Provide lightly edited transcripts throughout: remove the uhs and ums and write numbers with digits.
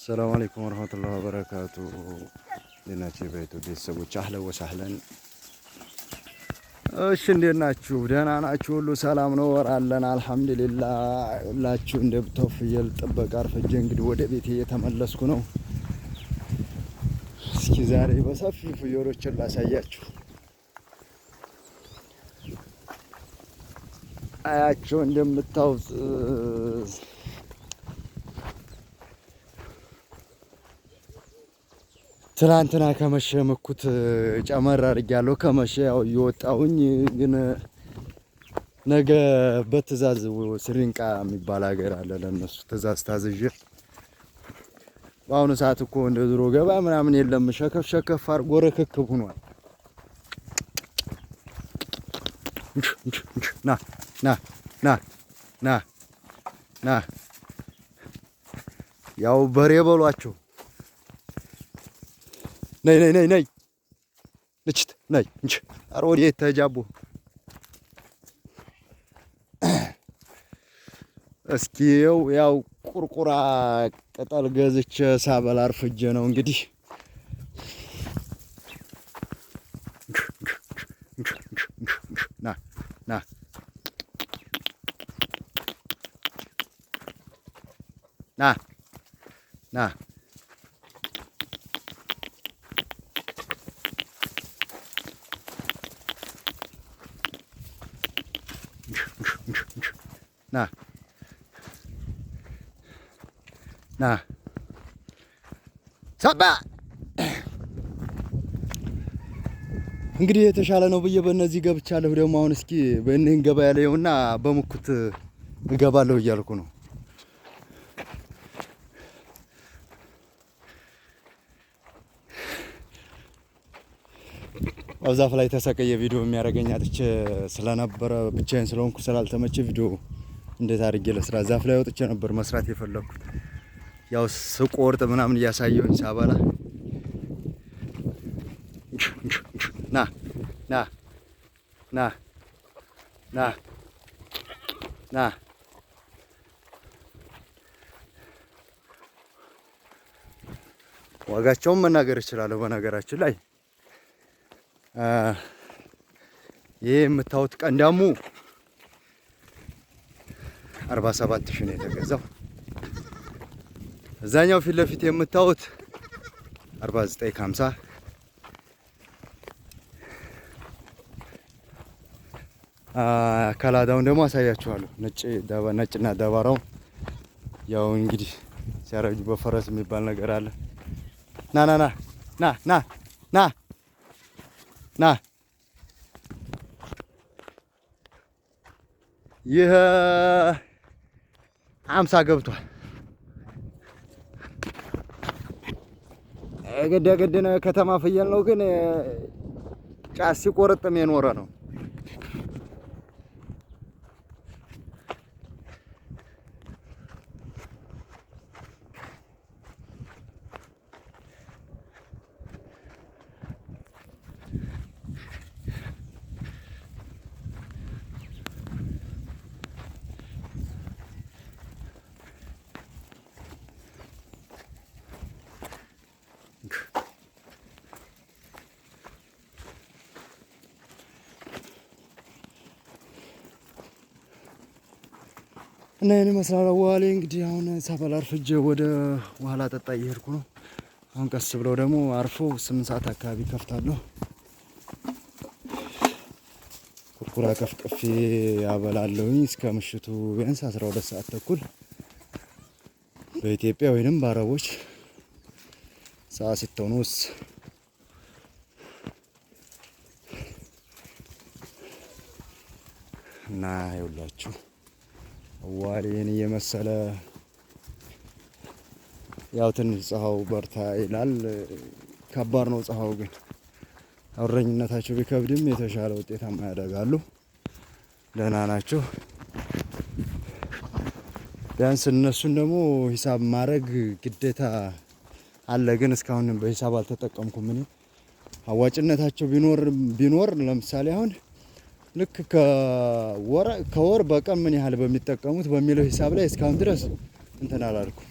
ሰላም አለይኩም ወረህመቱላሂ ወበረካቱ። እንዴት ናችሁ የቤቱ ቤተሰቦች? أهلا وسهلا። እሺ እንዴት ናችሁ? ደህና ናችሁ? ሁሉ ሰላም ነው? ወራለን አልሐምዱሊላህ። ሁላችሁ እንደብተው ፍየል ጥበቃ አርፍጄ እንግዲህ ወደ ቤቴ እየተመለስኩ ነው። እስኪ ዛሬ በሰፊው ፍየሎችን ላሳያችሁ። አያቸው እንደምታውት ትላንትና ከመሸ ምኩት ጨመር አድርጊያለሁ። ከመሸ ያው እየወጣሁኝ ግን ነገ በትእዛዝ ስሪንቃ የሚባል ሀገር አለ። ለእነሱ ትእዛዝ ታዝዤ በአሁኑ ሰዓት እኮ እንደ ድሮ ገበያ ምናምን የለም። ሸከፍ ሸከፍ አድርጎ ርክክብ ሆኗል። ና ና ና ና ና ያው በሬ በሏቸው። ነይ ነይ ነይ ነይ ንችት ነይ እንች ኧረ ወዴት ተጃቦ። እስኪ ያው ቁርቁራ ቅጠል ገዝቼ ሳበላ አርፍጄ ነው እንግዲህ። ና ና ና ና ና ና ሰባ እንግዲህ የተሻለ ነው ብዬ በእነዚህ ገብቻለሁ። ደግሞ አሁን እስኪ በእነዚህን ገበያ ላይውና በሙኩት እገባለሁ እያልኩ ነው። ዛፍ ላይ ተሰቀየ ቪዲዮ የሚያደርገኝ አጥቼ ስለነበረ ብቻዬን ስለሆንኩ ስላልተመቸ ቪዲዮ እንዴት አድርጌ ለስራ ዛፍ ላይ ወጥቼ ነበር መስራት የፈለኩት። ያው ስቆርጥ ምናምን እያሳየሁኝ ሳበላ ና ና ና ና ና ዋጋቸውን መናገር እችላለሁ። በነገራችን ላይ ይህ የምታዩት ቀንዳሙ 47 ሺህ ነው የተገዛው። እዛኛው ፊት ለፊት የምታዩት 49.50። ከላዳውን ደግሞ አሳያችኋለሁ። ነጭና ደባራው ያው እንግዲህ ሲያረጁ በፈረስ የሚባል ነገር አለ። ና ና ና ና ና ና ና ይህ 50 ገብቷል። ግድ ግድ ነው። የከተማ ፍየል ነው፣ ግን ጫት ሲቆርጥም የኖረ ነው። እና ይህን ይመስላል አዋሌ። እንግዲህ አሁን ሳበላ አርፍጄ ወደ ውሃ ላጠጣ እየሄድኩ ነው። አሁን ቀስ ብለው ደግሞ አርፎ 8 ሰዓት አካባቢ ከፍታለሁ። ኩርኩራ ቀፍቅፌ ያበላለሁኝ እስከ ምሽቱ ቢያንስ 12 ሰዓት ተኩል በኢትዮጵያ ወይንም በአረቦች ሰዓት ስትሆኑስ እና ይኸውላችሁ ዋሌን እየመሰለ ያው ትንሽ ፀሐው በርታ ይላል። ከባድ ነው ፀሐው፣ ግን እረኝነታቸው ቢከብድም የተሻለ ውጤታማ ያደርጋሉ። ደህና ናቸው። ቢያንስ እነሱን ደግሞ ሂሳብ ማድረግ ግዴታ አለ። ግን እስካሁን በሂሳብ አልተጠቀምኩም እኔ። አዋጭነታቸው ቢኖር ለምሳሌ አሁን ልክ ከወር በቀን ምን ያህል በሚጠቀሙት በሚለው ሂሳብ ላይ እስካሁን ድረስ እንትን አላልኩም።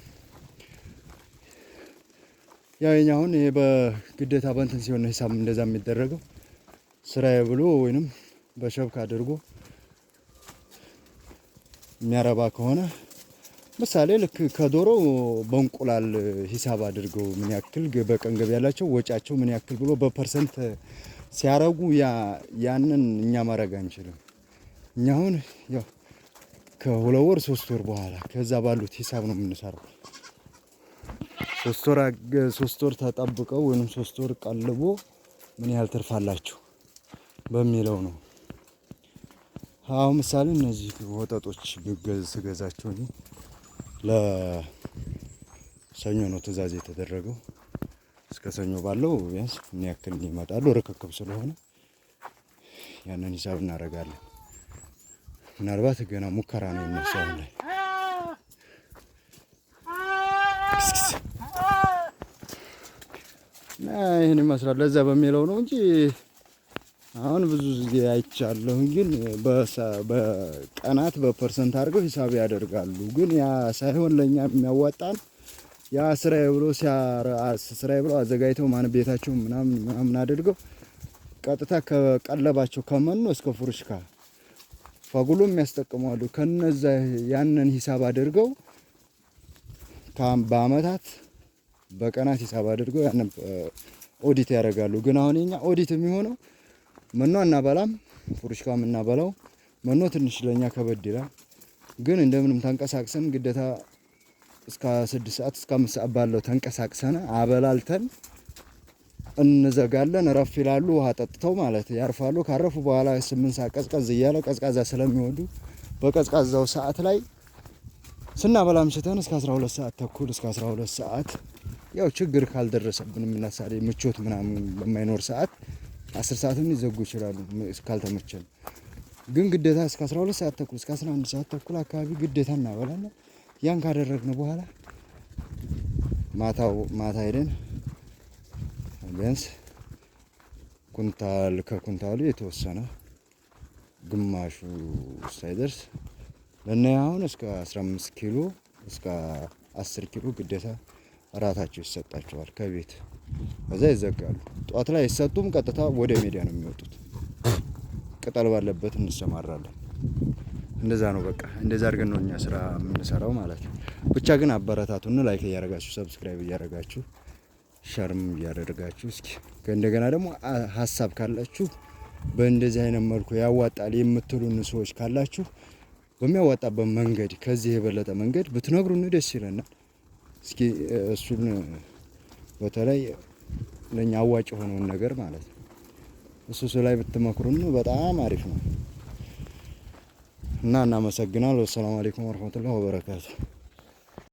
ያው የኛ አሁን ይሄ በግዴታ በእንትን ሲሆን ነው ሂሳብ እንደዛ የሚደረገው። ስራዬ ብሎ ወይንም በሸብክ አድርጎ የሚያረባ ከሆነ፣ ምሳሌ ልክ ከዶሮ በእንቁላል ሂሳብ አድርገው ምን ያክል በቀን ገቢ ያላቸው፣ ወጫቸው ምን ያክል ብሎ በ percent ሲያረጉ ያንን እኛ ማድረግ አንችልም። እኛ አሁን ያው ከ2 ወር 3 ወር በኋላ ከዛ ባሉት ሂሳብ ነው የምንሰራው። 3 ወር 3 ወር ተጠብቀው ወይንም 3 ወር ቀልቦ ምን ያህል ትርፍ አላቸው በሚለው ነው። አሁን ምሳሌ እነዚህ ወጠጦች ስገዛቸው እኔ ለሰኞ ነው ትእዛዝ የተደረገው። እስከ ሰኞ ባለው ቢያንስ ምን ያክል ይመጣሉ ርክክብ ስለሆነ ያንን ሂሳብ እናደርጋለን። ምናልባት ገና ሙከራ ነው የነሱ አሁን ላይ። እና ይህን ይመስላል። ለዛ በሚለው ነው እንጂ አሁን ብዙ ጊዜ አይቻለሁ፣ ግን በቀናት በ percent አድርገው ሂሳብ ያደርጋሉ። ግን ያ ሳይሆን ለእኛ የሚያዋጣን ያ ስራዬ ብሎ አዘጋጅተው ማን ቤታቸው ምናምን ምናምን አድርገው ቀጥታ ከቀለባቸው ከመኖ እስከ ፉርሽካ ፈጉሎም ያስጠቅማሉ። ከነዛ ያንን ሂሳብ አድርገው በአመታት በቀናት ሂሳብ አድርገው ያንን ኦዲት ያደርጋሉ። ግን አሁን የኛ ኦዲት የሚሆነው መኖ አናበላም፣ ፉርሽካ የምናበላው መኖ ትንሽ ለኛ ከበድ ይላል። ግን እንደምንም ተንቀሳቅሰን ግዴታ እስከ 6 ሰዓት እስከ 5 ሰዓት ባለው ተንቀሳቅሰን አበላልተን እንዘጋለን። ረፍ ይላሉ፣ ውሃ ጠጥተው ማለት ያርፋሉ። ካረፉ በኋላ 8 ሰዓት ቀዝቀዝ እያለ፣ ቀዝቃዛ ስለሚወዱ በቀዝቃዛው ሰዓት ላይ ስናበላ አምሽተን እስከ 12 ሰዓት ተኩል፣ እስከ 12 ሰዓት፣ ያው ችግር ካልደረሰብን ምናሳሌ ምቾት ምናምን በማይኖር ሰዓት 10 ሰዓትም ሊዘጉ ይችላሉ ካልተመቸን። ግን ግዴታ እስከ 12 ሰዓት ተኩል፣ እስከ 11 ሰዓት ተኩል አካባቢ ግዴታ እናበላለን። ያን ካደረግን በኋላ ማታው ማታ ሄደን ቢያንስ ኩንታል ከኩንታሉ የተወሰነ ግማሹ ሳይደርስ ለእነ አሁን እስከ 15 ኪሎ እስከ 10 ኪሎ ግዴታ እራታቸው ይሰጣቸዋል ከቤት። ከዛ ይዘጋሉ። ጠዋት ላይ አይሰጡም። ቀጥታ ወደ ሜዳ ነው የሚወጡት። ቅጠል ባለበት እንሰማራለን። እንደዛ ነው በቃ። እንደዛ አድርገን ነው እኛ ስራ የምንሰራው ማለት ነው። ብቻ ግን አበረታቱን፣ like እያደረጋችሁ፣ subscribe እያደረጋችሁ፣ share ም እያደረጋችሁ፣ እስኪ እንደገና ደግሞ ሀሳብ ካላችሁ፣ በእንደዚህ አይነት መልኩ ያዋጣል የምትሉን ሰዎች ካላችሁ በሚያዋጣበት መንገድ ከዚህ የበለጠ መንገድ ብትነግሩን ደስ ይለናል። እስኪ እሱን በተለይ ለኛ አዋጭ የሆነውን ነገር ማለት ነው። እሱ ላይ ብትመክሩን በጣም አሪፍ ነው እና እናመሰግናለን። ወሰላሙ አለይኩም ወረህመቱላሂ ወበረካቱ።